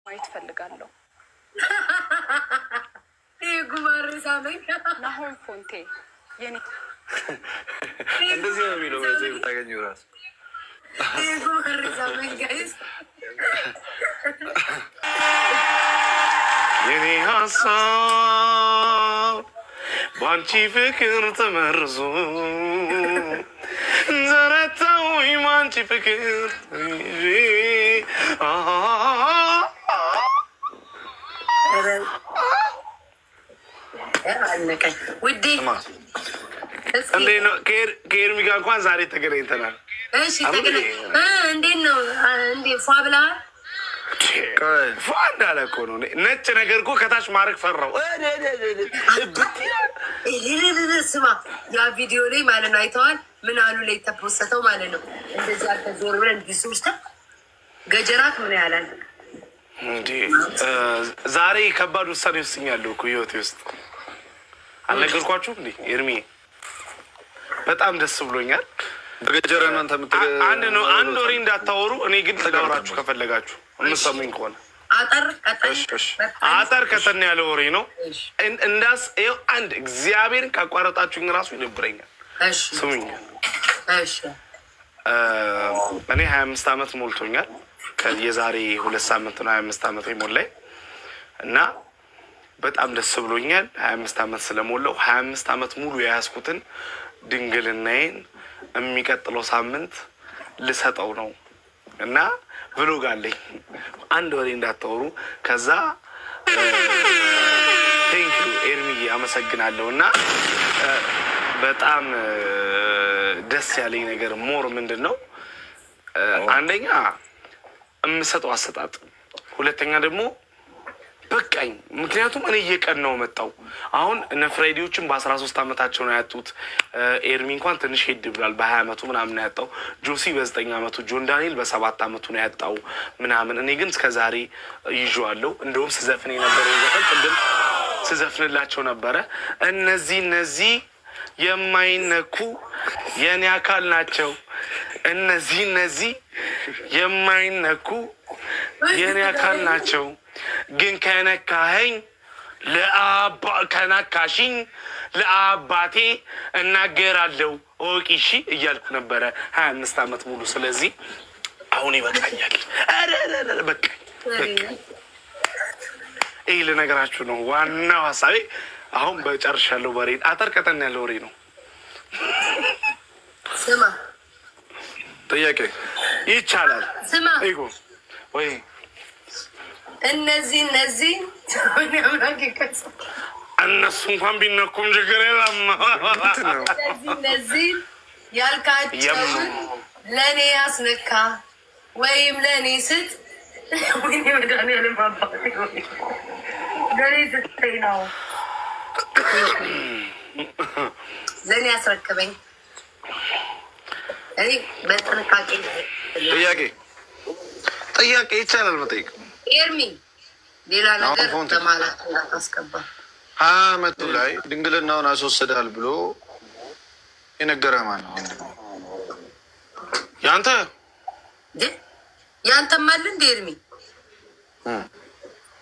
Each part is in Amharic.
ማየት ፈልጋለሁ። ይህ ጉማሬ ሳመኝ። ናሆም ፎንቴ የኔ እንደዚህ ነው የሚለው በዚህ ብታገኘው ራሱ። ይህ ጉማሬ ሳመኝ guys። የኔ ሀሳብ በአንቺ ፍቅር ተመርዞ ዘረታዊ በአንቺ ፍቅር ተይዤ። አነቀኝ ውዴ። እስኪ እንዴት ነው? ከኤርሚ ጋር እንኳን ዛሬ ተገናኝተናል። እሺ ተገናኝ። እንዴት ነው? እንዴ ፏ ብለሃል? ፏ እንዳለ እኮ ነው። ነጭ ነገር እኮ ከታች ማድረግ ፈራው። እብት ይላል። ስማ፣ ያ ቪዲዮ ላይ ማለት ነው አይተዋል። ምን አሉ ላይ የተፖሰተው ማለት ነው። እንደዚህ አልተ ዞር ብለን እንዲህ ሶስተ ገጀራት ምን ያህላል? እንዴ ዛሬ ከባድ ውሳኔ ወስኛለሁ እኮ ህይወቴ ውስጥ፣ አልነገርኳችሁም እንዴ ኤርሚ? በጣም ደስ ብሎኛል። በገጀራ ነው አንተ አንድ ነው፣ አንድ ወሬ እንዳታወሩ። እኔ ግን ላወራችሁ ከፈለጋችሁ የምትሰሙኝ ከሆነ። አጠር ቀጠን። አጠር ቀጠን ያለ ወሬ ነው። እንዳስ ይኸው አንድ እግዚአብሔርን ካቋረጣችሁኝ ራሱ ይደብረኛል። ስሙኝ። እሺ። እኔ 25 ዓመት ሞልቶኛል። የዛሬ 2 ሳምንት ነው 25 ዓመት የሞላኝ እና በጣም ደስ ብሎኛል። 25 ዓመት ስለሞላው 25 ዓመት ሙሉ የያዝኩትን ድንግልናዬን የሚቀጥለው ሳምንት ልሰጠው ነው እና vlog አለኝ። አንድ ወሬ እንዳታወሩ። ከዛ thank you ኤርሚዬ፣ አመሰግናለሁ። እና በጣም ደስ ያለኝ ነገር more ምንድን ነው? አንደኛ የምሰጠው አሰጣጥ፣ ሁለተኛ ደግሞ በቃኝ። ምክንያቱም እኔ እየቀናው መጣው። አሁን እነ ፍሬዲዎችን በ13 ዓመታቸው ነው ያጡት። ኤርሚ እንኳን ትንሽ ሄድ ብሏል። በ20 ዓመቱ ምናምን ነው ያጣው። ጆሲ በ9 ዓመቱ፣ ጆን ዳንኤል በ7 ዓመቱ ነው ያጣው ምናምን። እኔ ግን እስከ ዛሬ ይዤዋለሁ። እንደውም ስዘፍን የነበረውን ዘፈን ቅድም ስዘፍንላቸው ነበረ። እነዚህ እነዚህ የማይነኩ የእኔ አካል ናቸው። እነዚህ እነዚህ የማይነኩ የእኔ አካል ናቸው። ግን ከነካኸኝ ከነካሽኝ ለአባቴ እናገራለሁ እወቂ እሺ እያልኩ ነበረ 25 ዓመት ሙሉ። ስለዚህ አሁን ይበቃኛል። ኧረ ኧረ ኧረ በቃኝ በቃኝ። ይህ ልነግራችሁ ነው ዋናው ሀሳቤ። አሁን በጨርሻለሁ። ወሬ አጠር ቀጠን ያለ ወሬ ነው። ስማ። ጥያቄ። ይቻላል። ስማ። ይጎ ወይ። እነዚህ እነዚህ አምላክ ይቀጽ እነሱ እንኳን ቢነኩም ችግር የለም። ምንድን ነው? እነዚህ እነዚህ ያልካቸውን ለእኔ ያስነካ ወይም ለእኔ ስጥ። ወይኔ መድኃኒዓለም አባቴ ሆይ፣ ለእኔ ስትይ ነው ለእኔ ያስረክበኝ። እኔ በጥንቃቄ ጥያቄ፣ ጥያቄ ይቻላል መጠየቅ። ኤርሚ፣ ሌላ ነገር አሁን ፎንቴ። በማለት እንዳታስገባ። 20 ዓመቱ ላይ ድንግልናውን አስወስዳል ብሎ የነገረህ ማን ነው? ያንተ እንዴ ያንተም አለ እንደ ኤርሚ?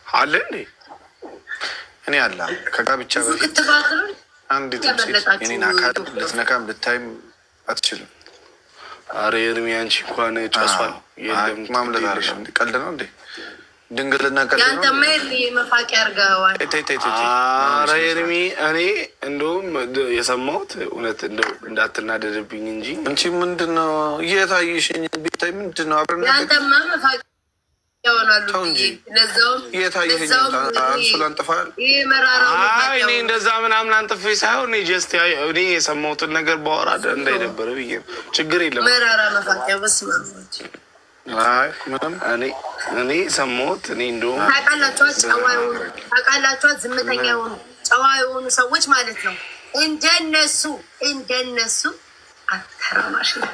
አለ እንዴ? እኔ አለ ከጋብቻ ብዙ በፊት ክትባት ነው አንዲትም ሴት የኔን አካል ልትነካም ልታይም አትችልም። አረ ኤርሚ፣ አንቺ እንኳን ጨሷል። የለም። ማምለጥ አይደለም፣ ቀልድ ነው እንዴ? ድንግልና ቀልድ ነው? ያንተማ ኤርሚ መፋቂያ አድርገኸዋል። ተይ ተይ ተይ ተይ። አረ ኤርሚ፣ እኔ እንደውም የሰማሁት እውነት እንደው እንዳትናደድብኝ እንጂ አንቺ ምንድን ነው እየታየሽኝ? ቤታይ ምንድን ነው አብረን ያንተማ መፋቂያ ይሆናሉ ተው እንጂ። ብዬ ለዛውም እየታየኸኝ ለዛውም አንሶላ አንጥፈሃል። ይሄ መራራው አይ መፋቂያ እኔ እንደዛ ምናምን አንጥፌ ሳይሆን እኔ just እኔ የሰማሁትን ነገር ባወራ እንዳይደበረ ብዬ ነው። ችግር የለም። መራራ መፋቂያ፣ በስመ አብ። አይ ምንም። እኔ የሰማሁት እኔ እንደውም ታውቃላችኋ፣ ጨዋ የሆኑ ታውቃላችኋ፣ ዝምተኛ የሆኑ ጨዋ የሆኑ ሰዎች ማለት ነው። እንደነሱ እንደነሱ አተራማሽ ነው።